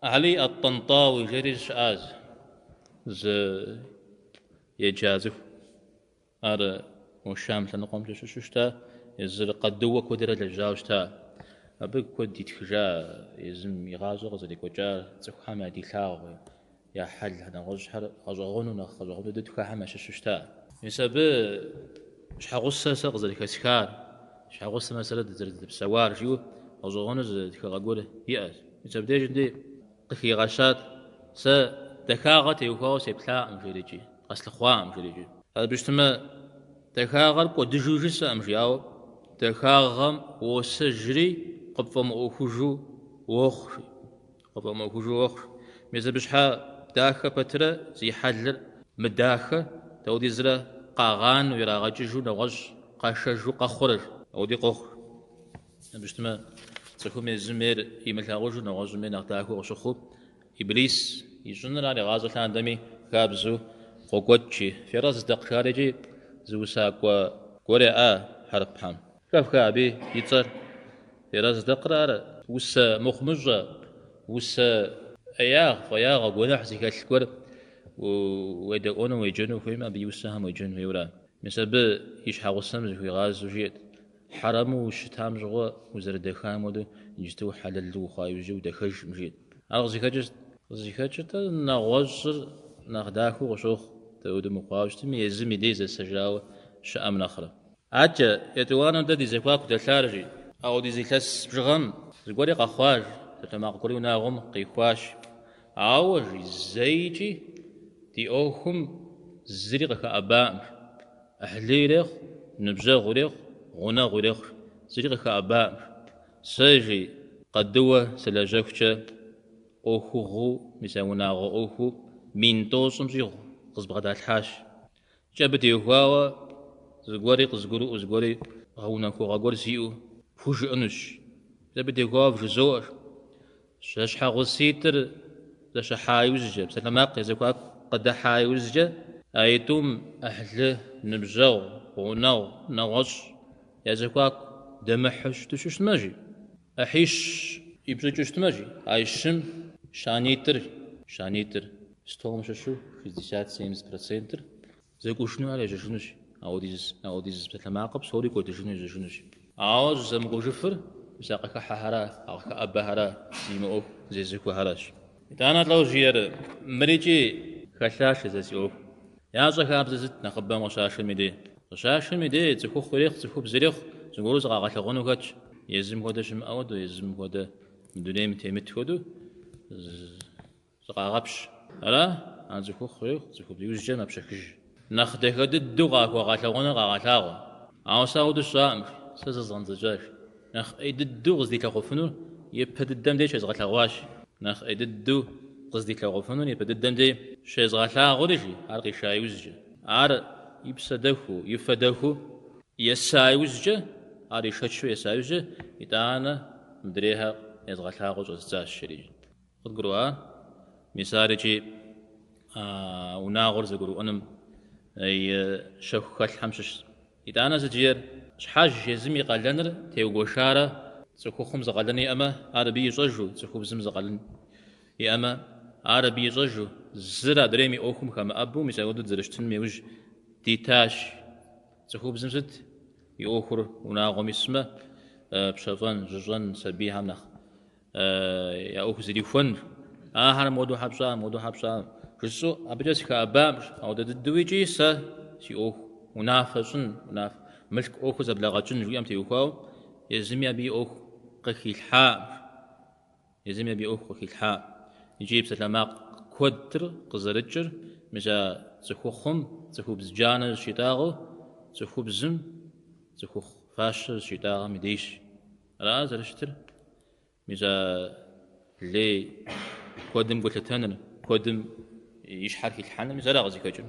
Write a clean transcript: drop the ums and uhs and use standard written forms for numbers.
Али ат-Тӏэнтӏауи жери щыӏащ зы еджа цӏыху. Ар мо Шам лъэныкъуэмкӏэ щыщу щыта, езыр къадыуэ куэдрэ лэжьауэ щыта. Абы куэд итхыжа езым и гъащӏэр къызэрекӏуэкӏар, цӏыхухэм ядилъагъу я хьэлхэр, нэгъуэщӏхэр гъэщӏэгъуэну, нэхъ гъэщӏэгъуэн дыдэу тхахэм ящыщу щыта. Мис абы щхьэгъусэ сэ къызэрыхэсхар, щхьэгъусэмрэ сэрэ дызэрызэдэпсэуар жиӏэу гъэщӏэгъуэну зы тхыгъэ гуэр иӏэщ. Мис абдежым дей къыхигъэщат, сэ дахагъэ теухуауэ сеплъакъым, жери икӏи, къэслъыхъуакъым, жери икӏи. Абы щытмэ, дахагъэр кӏуэдыжу жысӏэкъым, жи, ауэ дахагъэм уосэжри къыпфӏэмыӏуэхужу уохъу, жи. Къыпфӏэмыӏуэхужу уохъу. Мис абы щхьа дахэ пэтрэ зи хьэлыр мыдахэ, дауэдизрэ къагъанэу, ирагъэкӏыжу, нэгъуэщӏ къашэжу къэхъурэ, жи. Ауэди къохъу. Абы щытмэ, цӏыхум езым ейр имылъагъужу, нэгъуэщӏым ейр нэхъ дахэу къыщыхъуу, Иблис ищӏыныр ар игъащӏэ лъандэми хабзэу къокӏуэкӏ, жи. Фэрэздакъ жари икӏи зы усакӏуэ гуэр яӏа хьэрыпхэм. Хэфха абы и цӏэр? Фэрэздакъыр ар усэ мыхъумыщӏэ, усэ ӏеягъ, фӏеягъэ, гуэныхь зыхэлъ гуэр уедэӏуэну, уеджэну хуеймэ, абы и усэхэм уеджэн хуейуэра. Мис абы и щхьэгъусэм зыхуигъазэу жиӏэт, Хьэрэму ущытам щыгъуэ узэрыдэхам хуэдэу иджыту хьэлэлу ухъуа иужькӏэ удэхэжкъым, жиӏэт. Ар къызыхэкӏыр сыт? Къызыхэкӏыр-тӏэ нэгъуэщӏыр нэхъ дахэу къыщохъу, дауэдэу мыхъуауэ щытми, езым и дей зэсэжауэ щыӏэм нэхърэ. Адэкӏэ, етӏуанэу дэ ди зэхуаку дэлъар, жи. Ауэдиз илъэс бжыгъэм зыгуэри къэхъуащ, псалъэмакъ гуэри унагъуэм къихуащ. Ауэ, жи, зэикӏи ди ӏуэхум зыри къыхэӏэбакъым, жи. ӏыхьлы ирехъу, ныбжьэгъу ирехъу, гъунэгъу ирехъу, зыри къыхэӏэбакъым. Сэ, жи, къадыуэ сылэжьэхукӏэ ӏуэхугъуэу, мис а унагъуэ ӏуэхуу 1030 щӏигъу къызбгъэдалъхьащ. Икӏи абы теухуауэ зыгуэри къызгурыӏуэу, зыгуэри гъэунэхугъэ гуэр сиӏэу пхужыӏэнущ. Мис абы теухуауэ вжызоӏэ. Зэщхьэгъуситӏыр зэщыхьа иужькӏэ, псалъэмакъ я зэхуаку къыдыхьа иужькӏэ, аитӏум ӏыхьлы, ныбжьэгъу, гъунэгъу, нэгъуэщӏ я зэхуаку дэмыхьу щыту щытмэ, жи. ӏыхьищ ипщӏыкӏыу щытмэ, жи, а щым щанитӏыр, щанитӏыр, стом щыщу 60-70 процентыр Зэкӏужыну ар ежьэжынущ, ауэдиз, ауэдиз псалъэмакъыр псори кӏуэдыжыну ежьэжынущ. Ауэ щӏызэмыкӏужыфыр мис а къыхыхьэхэра, а къыхэӏэбэхэра, зи мыӏуэху зезыхуэхэращ. Итӏанэ лӏо жиӏэр, мырикӏи хэлъащ сэ си ӏуэху. Ящӏэ хабзэ сыт нэхъыбэм къыщашэм и дей? Къыщашэм и дей цӏыхухъу ирехъу, цӏыхубз ирехъу, зыгуэру зыкъагъэлъэгъуэну хэтщ. Езым хуэдэ щымыӏэ хуэдэу, езым хуэдэ мы дунейм темыт хуэдэу. Зыкъагъэпщ. Ара? Ар цӏыхухъу ирехъу, цӏыхубз иужькӏэ мэпщэхыж. Нэхъ дахэ дыдэу къахуэгъэлъэгъуэныр къагъэлъагъуэ. Ауэ сэ ауэдэу сщӏакъым, сэ зызгъэнцӏыкӏащ. Нэхъ ӏей дыдэу къыздилъэгъуфынур ипэ дыдэм дей щезгъэлъэгъуащ. Нэхъ ӏей дыдэу къыздилъэгъуфынур ипэ дыдэм дей щезгъэлъагъури, жи, ар къиша иужькӏэ. Ар и псэ дэхуу, и фэ дэхуу еса иужькӏэ, ар ишэчу еса иужькӏэ, итӏанэ мыдрейхэр езгъэлъагъуу щӏэздзащ, жери. Къыдгурыӏуа? Мис ар икӏи унагъуэр зэгурыӏуэным и щэху хэлъхэм щыщщ. Итӏанэ сыт жиӏэр? Щхьэж езым и къалэныр теугуэшарэ цӏыхухъум зы къалэн иӏэмэ, ар абы ищӏэжу, цӏыхубзым зы къалэн иӏэмэ, ар абы ищӏэжу, зыр адрейм и ӏуэхум хэмыӏэбэу, мис апхуэдэу дызэрыщытыным иужь дитащ. Цӏыхубзым сыт и ӏуэхур унагъуэм исмэ, пщэфӏэн, жьыщӏэн, сабийхэм нэхъ я ӏуэху зэрихуэн, ахэр моду щхьэ пщӏа, моду щхьэ пщӏа, жысӏэу абыкӏэ сыхэӏэбакъым, ауэдэ дыдэу икӏи сэ си ӏуэху унафэ щӏын, унафэ, мылъку ӏуэхур зэблэгъэкӏын жиӏэм теухуауэ, езыми абы и ӏуэху къыхилъхьакъым, езыми абы и ӏуэху къыхилъхьакъым. Икӏи псалъэмакъ куэдыр къызэрыкӏыр, мис а цӏыхухъум цӏыхубз джанэ зыщитӏагъэу, цӏыхубзым цӏыхухъу фащэ зыщитӏагъэм и дейщ. Ара зэрыщытыр? Мис а лей куэдым гу лъытэныр, куэдым и щхьэр хилъхьэныр, мис ара къызыхэкӏыр.